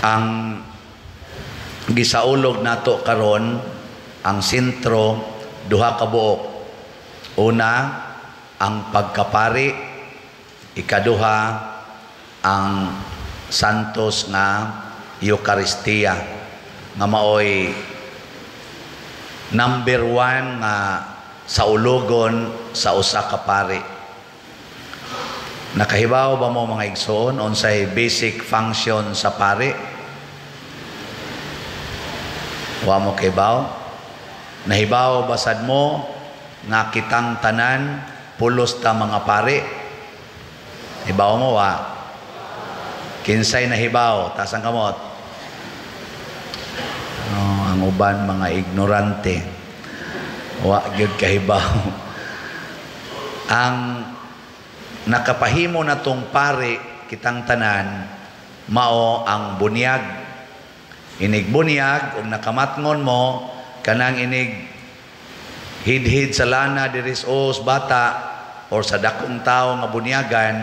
Ang gisaulog nato karon, ang sentro, duha ka buok. Una, ang pagkapari. Ikaduha, ang Santos nga Eukaristiya nga maoy number one nga saulugon sa usa ka pari. Nakahibaw ba mo, mga igsoon, unsay basic function sa pari? Wa mo kahibaw? Nahibaw basad mo nga kitang tanan pulos ta mga pari? Hibaw mo, wa? Kinsay nahibaw? Taas ang kamot. Oh, ang uban mga ignorante. Wa gyud kahibaw. Ang nakapahimo natong pari kitang tanan mao ang bunyag. Inig bunyag ug nakamatngon mo kanang inig hidhid sa lana diri sa bata or sa dakong tao nga bunyagan,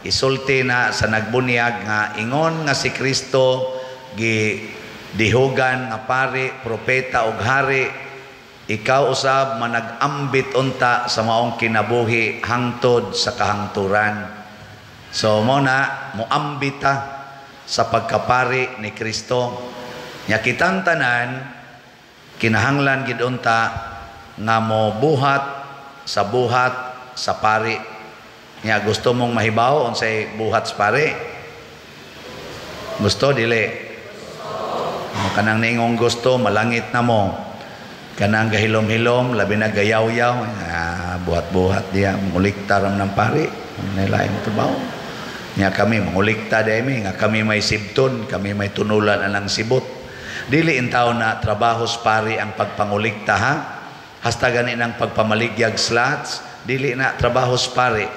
isulti na sa nagbunyag nga ingon nga si Kristo gi dihugan nga pari, propeta ug hari, ikaw usab manag-ambit unta sa maong kinabuhi hangtod sa kahangturan. So mo na moambita sa pagkapari ni Kristo. Nya kitang tanan kinahanglan gid unta nga mo buhat sa buhat sa pari. Nya gusto mong mahibaw unsay buhat sa pari? Gusto, dili? O, kanang niingong gusto, malangit na mo. Kanang gahilom-hilom, labi na gayaw-yaw, ah, buhat-buhat diya, mangulikta ram ng pari, nailain trabaho. Nya kami, mangulikta diay mi, nga kami may sibton, kami may tunulan anang sibot. Dili intaw na trabaho sa pari ang pagpangulikta, ha? Hasta gani ng pagpamaligyag slots, dili na trabaho sa pari.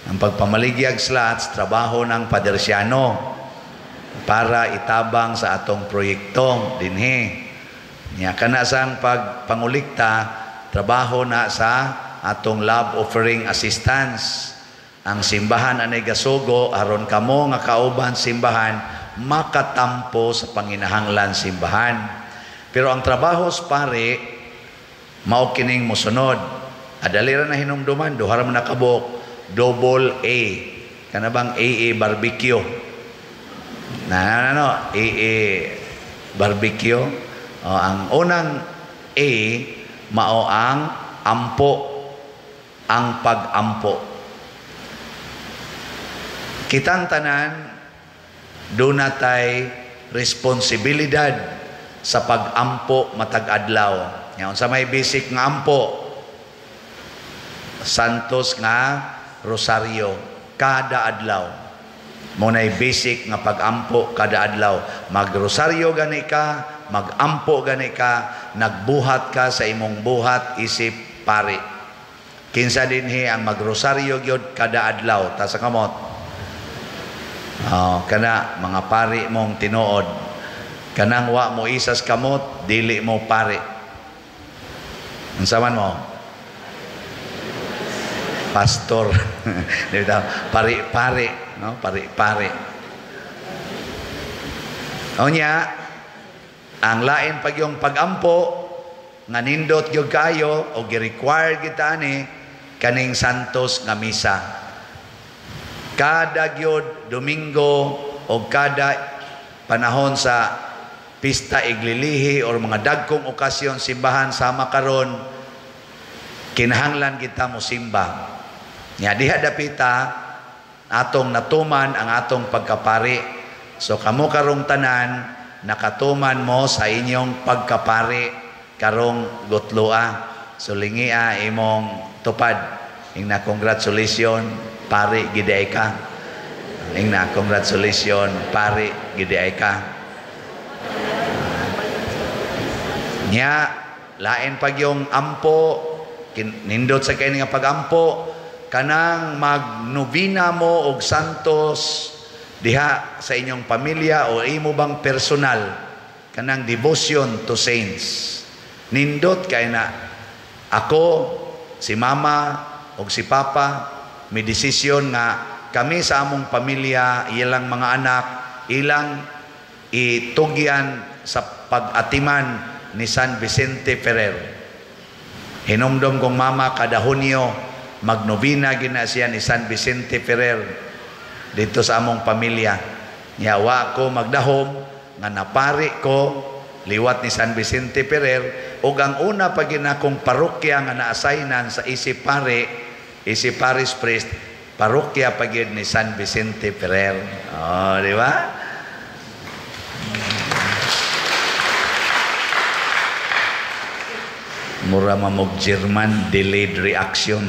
Ang pagpamaligyag slots, trabaho ng padersyano para itabang sa atong proyekto dinhi. Nya kana sang pagpangulikta, trabaho na sa atong love offering assistance. Ang simbahan anay gasugo aron kamo nga kauban simbahan makatampo sa panginahanglan simbahan. Pero ang trabaho sa pari mao kining mosunod. Adali ra na hinumduman, duha ra man nakabuok, double A. Kana bang AA barbecue? Na ano, AA barbecue. O, ang unang A mao ang ampo, ang pag-ampo. Kitang tanan duna tay responsibilidad sa pag-ampo matag adlaw. Nya unsa may basic nga ampo? Santos nga Rosaryo kada adlaw. Mo nay basic nga pag-ampo kada adlaw. Magrosaryo gani ka, mag-ampo gani ka, nagbuhat ka sa imong buhat isip pari. Kinsa dinhi ang magrosaryo gyud kada adlaw? Taas ang kamot. Oh, kana mga pari mong tinuod. Kanang wa mo isas kamot, dili mo pari. Unsa man mo? Pastor. Di ba? Pari-pari, no? Pari-pari. Unya, ang lain pag yung pag-ampo nga nindot gyud kayo o gi-require kita ani kaning Santos nga misa. Kada gyud Domingo o kada panahon sa pista iglilihi or mga dagkong okasyon simbahan sama karon, kinahanglan kita mo simba. Nya diha dapita atong natuman ang atong pagkapari. So kamo karong tanan nakatuman mo sa inyong pagkapari karong gutloa. So lingia imong tupad. Ingna congratulations, pari gid ka. Ingna congratulations, pari gid ka. Nya lain pag yung ampo, nindot sa kay nga pagampo kanang magnovena mo og santos diha sa inyong pamilya o imo bang personal kanang devotion to saints. Nindot kay na ako, si mama og si papa may desisyon nga kami sa among pamilya, ilang mga anak, ilang itugyan sa pag-atiman ni San Vicente Ferrer. Hinumdom kong mama kada Hunyo magnobina gina siya ni San Vicente Ferrer dito sa among pamilya. Nya wa ko magdahom nga napari ko liwat ni San Vicente Ferrer, ug ang una pa ginakong parokya nga naassignan sa isip pare, isip parish priest, parokya pa gyud ni San Vicente Ferrer. Oh, di ba? Mura mamog German, delayed reaction.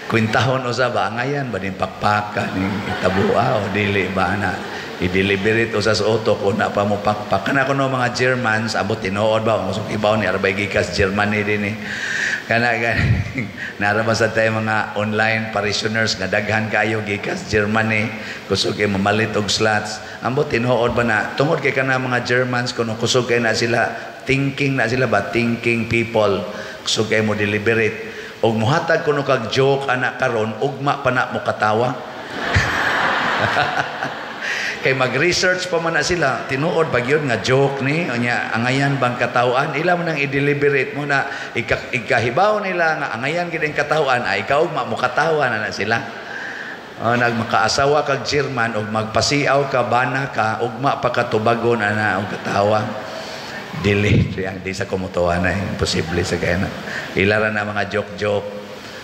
Kwintahon usa ba angayan ba ning pakpaka ning itabua o dili ba na i-deliberate usa sa utok una pa mo pakpak. Kana kuno mga Germans abot tinuod ba kung ibaw ni arbay gikas Germany dinhi. Kana nara ba sa tayo mga online parishioners nga daghan kayo gikas Germany kusog kay mamalit og slots. Ambot tinuod ba na tungod kay kana mga Germans kuno kusog kay na sila thinking na sila ba, thinking people kusog kay mo deliberate. Og muhatag kuno kag joke ana karon ugma pa na mo katawa. Kay mag-research pa man na sila, tinuod ba gyud nga joke ni unya angayan bang katawhan, ila man ang i-deliberate mo na ikahibaw nila nga angayan gid ang katawhan, ay ikaw ugma mo katawa na na sila. O, nagmakaasawa kag German og magpasiaw ka bana ka ugma pa katubagon ana og katawa. Dili yang di sa kumutuwa na imposible sa kaya na ilara na mga joke-joke.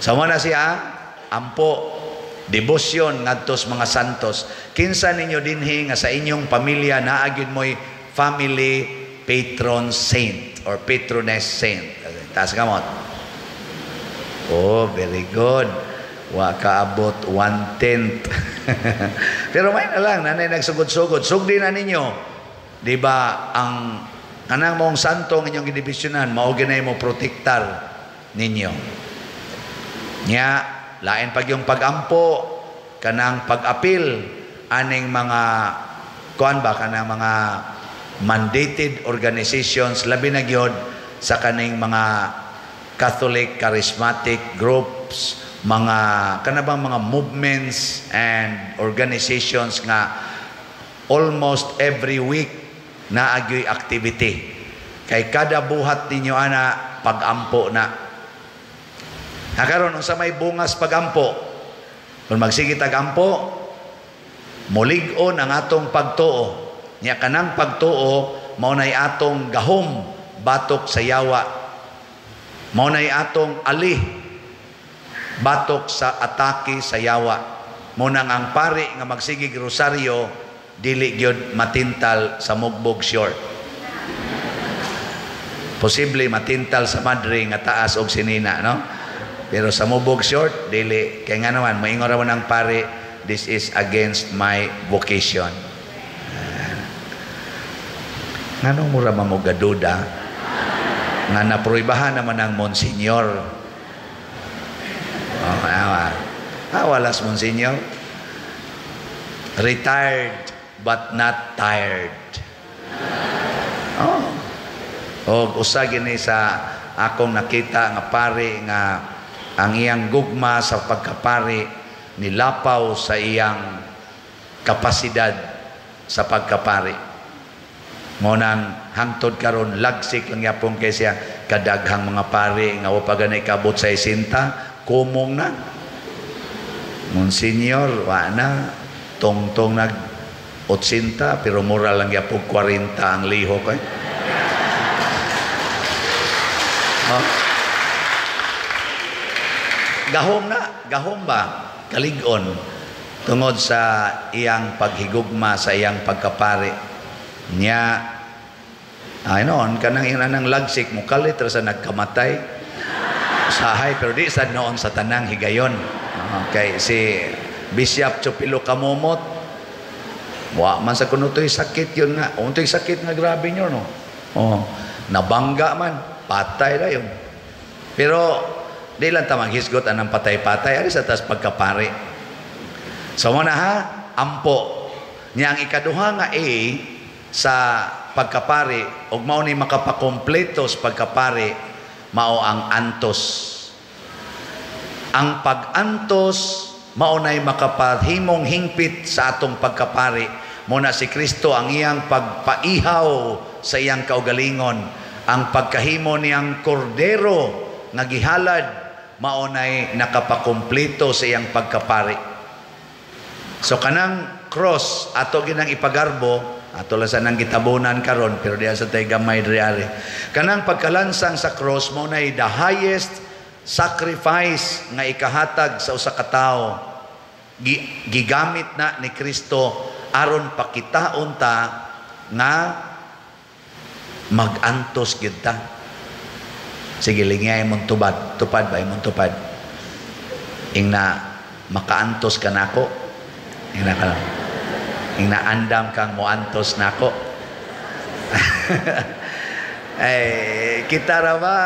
Sa mo na siya ampo debosyon ngadto sa mga santos. Kinsa ninyo dinhi nga sa inyong pamilya naa gyud moy family patron saint or patroness saint? Taas kamot. Oh, very good. Wa kaabot 1/10. Pero may na lang nanay nagsugod-sugod. Sugdi na ninyo. Di ba ang kanang mong santo ang inyong gidibisyonan, mao ginay mo protektar ninyo. Nya lain pag yung pag-ampo kanang pag-apil aning mga kuan ba kanang mga mandated organizations, labi na gyud sa kaning mga Catholic charismatic groups, mga kanabang mga movements and organizations nga almost every week naagyoy activity. Kay kada buhat ninyo ana pag-ampo na. Nakaron unsa may bungas pag-ampo? Kung magsige tag-ampo, mulig-on ang atong pagtuo. Nya kanang pagtuo mao nay atong gahom batok sa yawa. Mao nay atong ali batok sa atake sa yawa. Mao nang ang pari nga magsigig rosaryo dili gyud matintal sa mugbog short. Posible matintal sa madre nga taas og sinina, no? Pero sa mubog short dili, kay nga naman moingon ra man ang pare, this is against my vocation. Nganong mura man mo gaduda nga naproibahan naman ang monsignor? Oh, awa. Ah, walas monsignor. Retired but not tired. Oh. Og usa gini sa akong nakita nga pare nga ang iyang gugma sa pagkapari nilapaw sa iyang kapasidad sa pagkapari. Mao nang hangtod karon lagsik lang yapon kay siya kadaghang mga pare nga wa pa ganay kabot sa 60, kumong na. Monsignor wa na tungtong nag 80 pero mura lang yapon 40 ang lihok eh. Oh. Gahom na, gahom ba? Kalig-on tungod sa iyang paghigugma sa iyang pagkapari. Nya ay noon kanang iyang anang lagsik mukalit ra sa nagkamatay. Usahay pero di sad noon sa tanang higayon. Okay, si Bishop Chupilo Kamumot wa man sa kuno toy sakit yun nga. Untoy sakit nga grabe nyo no. Oh, nabangga man, patay ra yun. Pero di lang ta maghisgot anang patay-patay ari sa tas pagkapari. So mo na ha, ampo. Nya ang ikaduha nga A sa pagkapari og mao ni makapakumpleto sa pagkapari, mao ang antos. Ang pag-antos mao nay makapahimong hingpit sa atong pagkapari. Muna si Kristo ang iyang pagpaihaw sa iyang kaugalingon, ang pagkahimo niyang kordero nga gihalad, mao nay nakapakumpleto sa iyang pagkapari. So kanang cross ato ginang ipagarbo, ato lang sa nang gitabunan karon, pero diha sa tay gamay diri ari. Kanang pagkalansang sa cross mao nay the highest sacrifice nga ikahatag sa usa ka tawo. Gigamit na ni Kristo aron pakitaon ta nga magantos gyud ta. Sige, lingay imong tupad, tupad ba imong tupad? Ingna makaantos ka nako. Ingna ka. Ingna andam kang moantos nako. Eh, kita ra ba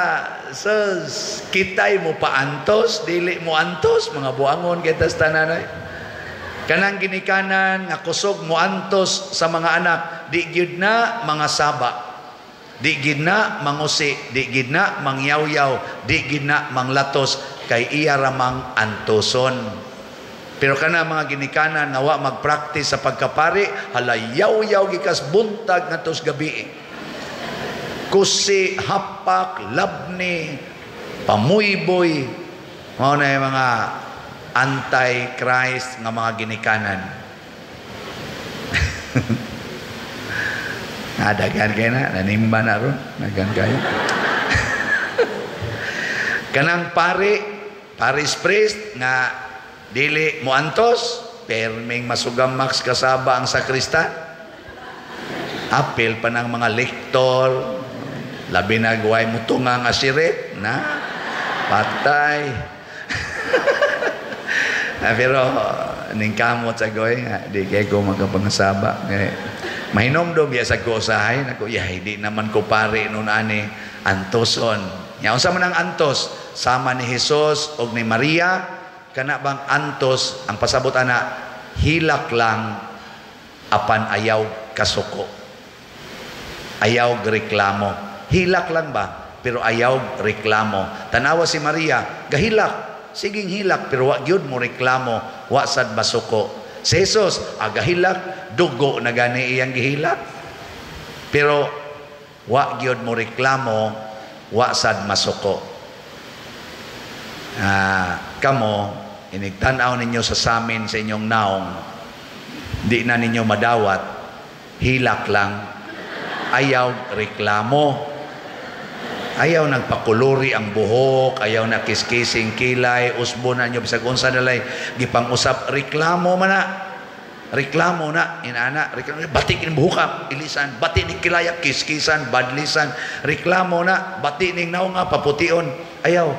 sus, kitay mo paantos, dili mo antos, mga buangon kita sa tanan ay. Kanang ginikanan nga kusog mo antos sa mga anak, di gyud na mga saba. Di gid na mangusi, di gid na mangyawyaw, di gid na manglatos, kay iya ramang antoson. Pero kana mga ginikanan nga wa magpractice sa pagkapari, halayaw-yaw gikas buntag ngadto sa gabi. Kusi, hapak, labni, pamuyboy, mao na yung mga anti-Christ nga mga ginikanan. Daghan kayo na, nanimba na ron, daghan kayo. Kanang pari, parish priest nga dili moantos, perming masugamaks kasaba ang sakristan. Apil pa ng mga lektor, labi na guway mo tunga nga sirit, na patay. Pero ningkamot sa goy, di kay ko makapangasaba. Mahinomdom ya sa ko usahay, nako ya hindi naman ko pare nun ani antoson. Nya unsa man ang antos? Sama ni Jesus og ni Maria, kana bang antos ang pasabot ana, hilak lang apan ayaw kasuko. Ayaw reklamo. Hilak lang ba? Pero ayaw reklamo. Tanawa si Maria, gahilak. Siging hilak pero wa gyud mo reklamo, wa sad masuko. Si Jesus, agahilak, dugo na gani iyang gihilak. Pero wa gyud mo reklamo, wa sad masuko. Kamo, inigtan-aw ninyo sa samin sa inyong naong, di na ninyo madawat, hilak lang, ayaw reklamo. Ayaw nagpakuluri ang buhok, ayaw na kiskising kilay, usbo na nyo, bisag unsa nalay, gipang-usap, reklamo man na. Reklamo na, inana, reklamo, batik ning buhok, ilisan, bati ning kilaya, kiskisan, badlisan, reklamo na, bati ning naong nga, papution, ayaw.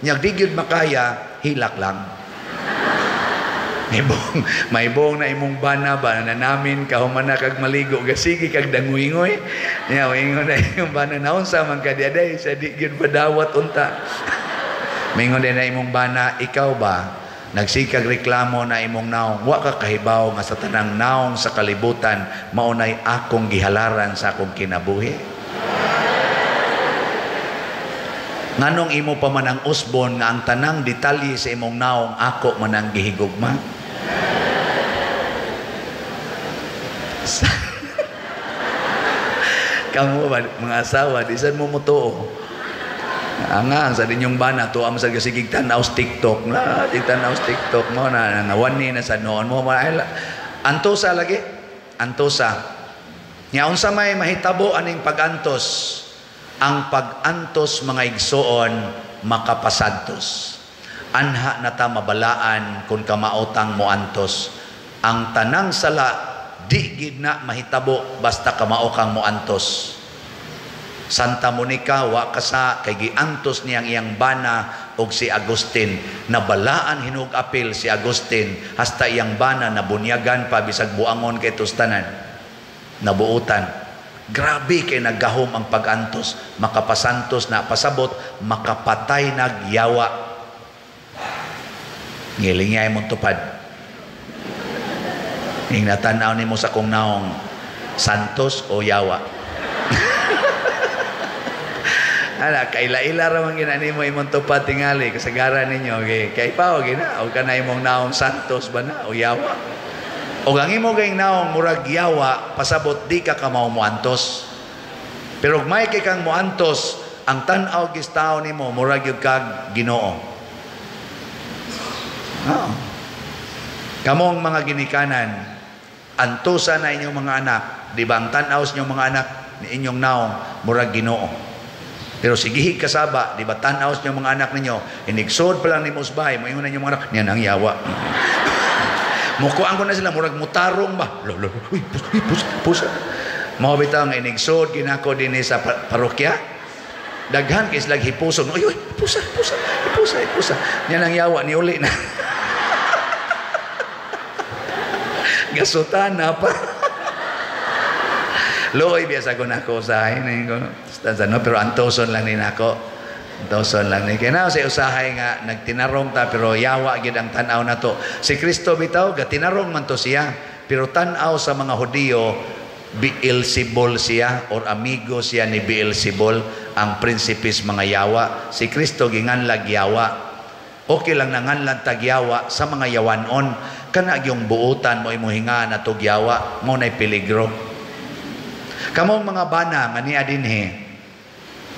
Nyag di gyud makaya, hilak lang. Maibong na imong bana ba na namin kahuman na kag maligo gasigi kag danguingoy. Nya ingon na imong bana, naunsa man ka diaday sa di gyud padawat unta. Mingon din na imong bana, ikaw ba nagsikag reklamo na imong naong, wa ka kahibaw nga sa tanang naong sa kalibutan mao nay akong gihalaran sa akong kinabuhi. Nganong imo pa man ang usbon nga ang tanang detalye sa imong naong ako man ang gihigugma? Kamu ba, mga asawa, di saan mo mutuo? Ang sa ninyong bana, tuwa mo sa gasigig tanaw sa TikTok. Na, tanaw sa TikTok mo, na nawani na sa noon mo. Antosa lagi. Antosa. Nga unsa may mahitabo aning pag-antos? Ang pag-antos mga igsoon, makapasantos. Anha na ta mabalaan kung kamaotang moantos. Ang tanang sala, di gid na mahitabo basta kamao kang moantos. Santa Monica wa kasa kay giantos niyang iyang bana og si Agustin. Nabalaan hinog apil si Agustin hasta iyang bana nabunyagan pa bisag buangon kay tustanan. Nabuutan. Grabe kay naggahom ang pag-antos, makapasantos na pasabot, makapatay nagyawa. Ngilingay mong tupad. Ing natanaw nimo sa kong naong, santos o yawa. Ala, kaila-ila ra man ginani mo imong tupad tingali kasagaran ninyo kay kay pa gina o kana imong naong santos ba na o yawa. O ang imo gayong naong murag yawa, pasabot di ka kamaw moantos. Pero may kay kang moantos, ang tan-aw gis tao nimo murag gyud kag Ginoo. Oh. Kamong mga ginikanan, antusa na inyong mga anak, di ba ang tan-aw sa inyong mga anak ni inyong naong murag Ginoo. Pero sige kasaba, di ba tan-aw sa inyong mga anak ninyo, inigsod pa lang nimo sa bahay, moingon na inyong mga anak, niyan ang yawa. Mukuan ko na sila, murag mutarong ba? Lo, lo, uy, pus, uy, pus, pus. Mao bitaw nga inigsod ginako dinhi sa parokya. Daghan kay sila hipuson. Uy, uy, pusa, pusa, hipusa, hipusa. Niyan ang yawa ni uli na. Gasutan na pa. Luoy biya sa ko usahay no, pero antoson lang ni nako. Antoson lang ni. Kaya na sa usahay nga nagtinarong ta pero yawa gyud ang tan-aw nato. Si Kristo bitaw gatinarong man to siya, pero tan-aw sa mga Hudiyo Beelzebul siya or amigo siya ni Beelzebul, ang prinsipis mga yawa. Si Kristo ginganlag yawa. Okay lang nanganlan tag yawa sa mga yawanon. Kana yung buutan mo imong hinga na tog yawa, mo nay peligro. Kamong mga bana nga niya dinhi,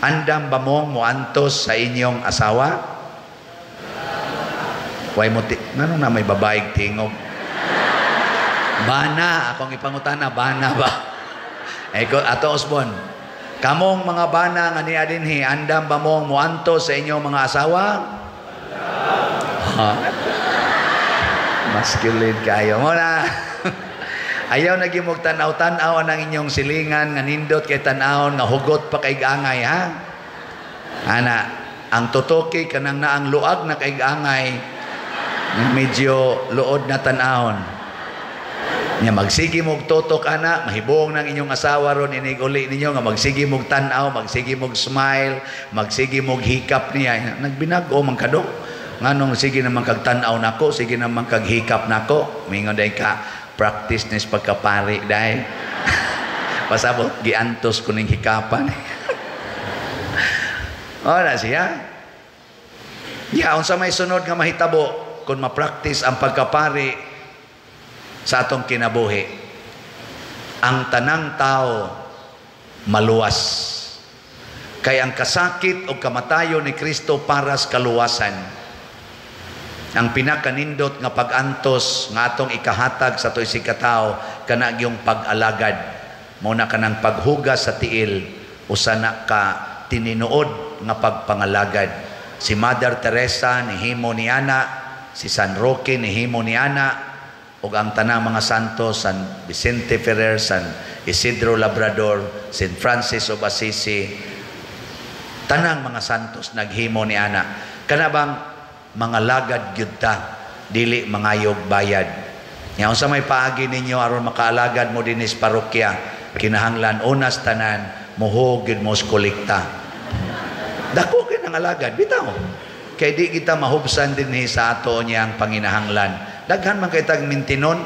andam ba mong moantos sa inyong asawa? Way mo nganong na may babaeng tingog? Bana, akong ipangutana, bana ba? Eh, Ato Osbon, kamong mga bana nga niya dinhi, andam ba mong moantos sa inyong mga asawa? Ha? Masculine kayo. Mo na. Ayaw na gimog tan-aw-tan-aw ang inyong silingan nga nindot kay tan-awon nga hugot pa kay angay, ha? Ana, ang tutoki kanang naang luag na kay angay, medyo luod na tan-awon. Nya magsige mog tutok ana, mahibong ng inyong asawa ron inig uli ninyo nga magsige mog tan-aw, magsige mog smile, magsige mog hikap niya. Nagbinag-o man kadong. Nganong sige naman kag tan-aw nako, sige naman kag hikap nako. Mingon day ka practice nis pagkapari day. Pasabot giantos kuning hikapan. Ora siya. Ya unsa may sunod nga mahitabo kung ma-practice ang pagkapari sa atong kinabuhi? Ang tanang tao maluwas. Kay ang kasakit o kamatayon ni Kristo para sa kaluwasan. Ang pinakanindot nga pag-antos nga atong ikahatag sa ato isikatao kana gyung pag-alagad. Mao na kanang paghugas sa tiil usa na ka tinuod nga pagpangalagad. Si Mother Teresa nihimo ni ana, si San Roque nihimo ni ana, ug ang tanang mga santo, San Vicente Ferrer, San Isidro Labrador, San Francis of Assisi, tanang mga santos naghimo ni ana. Kana bang mga lagad gyud ta, dili mangayog bayad. Nya unsa may paagi ninyo aron makaalagad mo dinhi sa parokya, kinahanglan unas tanan muhog gyud mo sa kolekta. Dako gyud ang alagad bitaw. Kay di kita mahubsan dinhi sa ato niyang panginahanglan. Daghan man kay tag mintinon,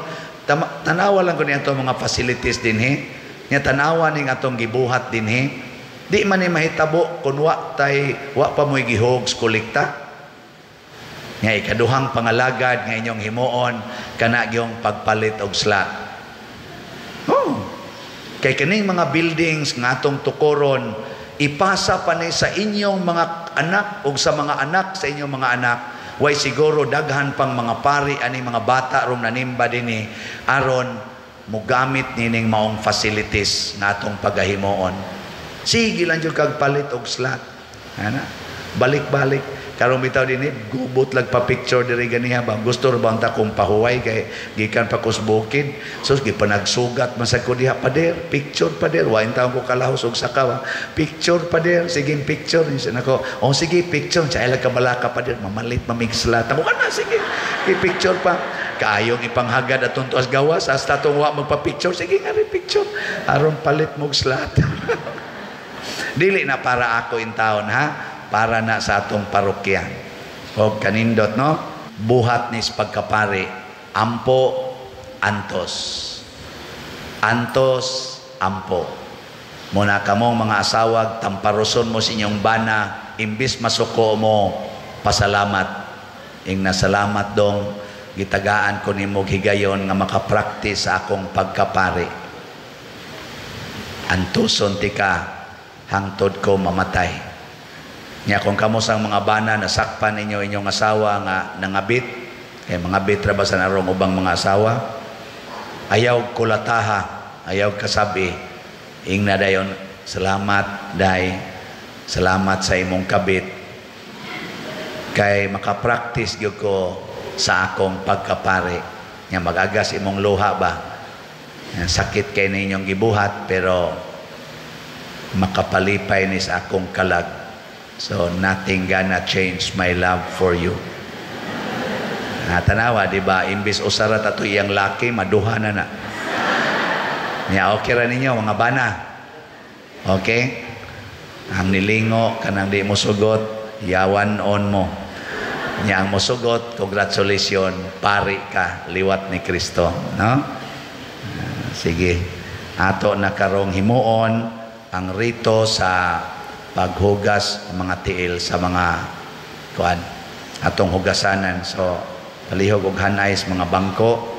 tanawa lang ko ni atong mga facilities dinhi. Nya tanawa ning atong gibuhat dinhi. Di man ni mahitabo kun wa tay wa pa moy gihog sa kolekta. Nga ikaduhang pangalagad nga inyong himuon kana gyung pagpalit og sla. Oh. Kay kining mga buildings nga atong tukoron ipasa pa ni sa inyong mga anak ug sa mga anak sa inyong mga anak. Way siguro daghan pang mga pari ani mga bata rom nanimba dinhi aron mogamit nining maong facilities nga atong pagahimuon. Sige lang jud kag palit og slot. Ana, balik-balik. Karon bitaw dinhi gubot lag pa picture diri ganiha ba gusto ra ba unta kong pahuway kay gikan pa kus bukid. So gipanagsugat man sad ko diha, pader, picture pader, wa intawn ko kalahos og sakaw. Picture pader, sige picture niya nako. Oh sige picture, sa ila kabalaka pader, mamalit mamig slot. Ako kana sige, picture pa. Kaayong ipanghagad atong tuas gawas hasta atong wa magpa-picture, sige nga rin picture aron palit mog slot. Dili na para ako intawon ha, para na sa atong parokya. O kanindot no, buhat nis pagkapari, ampo antos. Antos ampo. Muna kamong mga asawag, tamparoson mo sa inyong bana, imbis masuko mo, pasalamat. Ing nasalamat dong, Gitagaan ko nimo higayon nga makapraktis sa akong pagkapari. Antuson tika hangtod ko mamatay. Nya kung kamo sang mga bana, nasakpan ninyo inyong asawa nga nangabit, kay mga bit ra ba sa narong ubang mga asawa, ayaw kulataha, ayaw kasabi, ingna dayon, "Salamat, day, salamat sa imong kabit kay makapraktis gyud ko sa akong pagkapari." Nya magagas imong luha ba? Sakit kay ninyong gibuhat, pero makapalipay ni sa akong kalag. So nothing gonna change my love for you. Na tanawa, di ba? Imbis usa ra to iyang laki, maduha na na. Nya okay ra ninyo, mga bana. Okay? Ang nilingo kanang di mo sugot, yawan on mo. Nya ang mosugot, congratulations, pari ka, liwat ni Kristo, no? Ah, sige. Ato na karong himuon ang rito sa paghugas ng mga tiil sa mga kuan. Atong hugasanan. So, palihog og hanay sa mga bangko.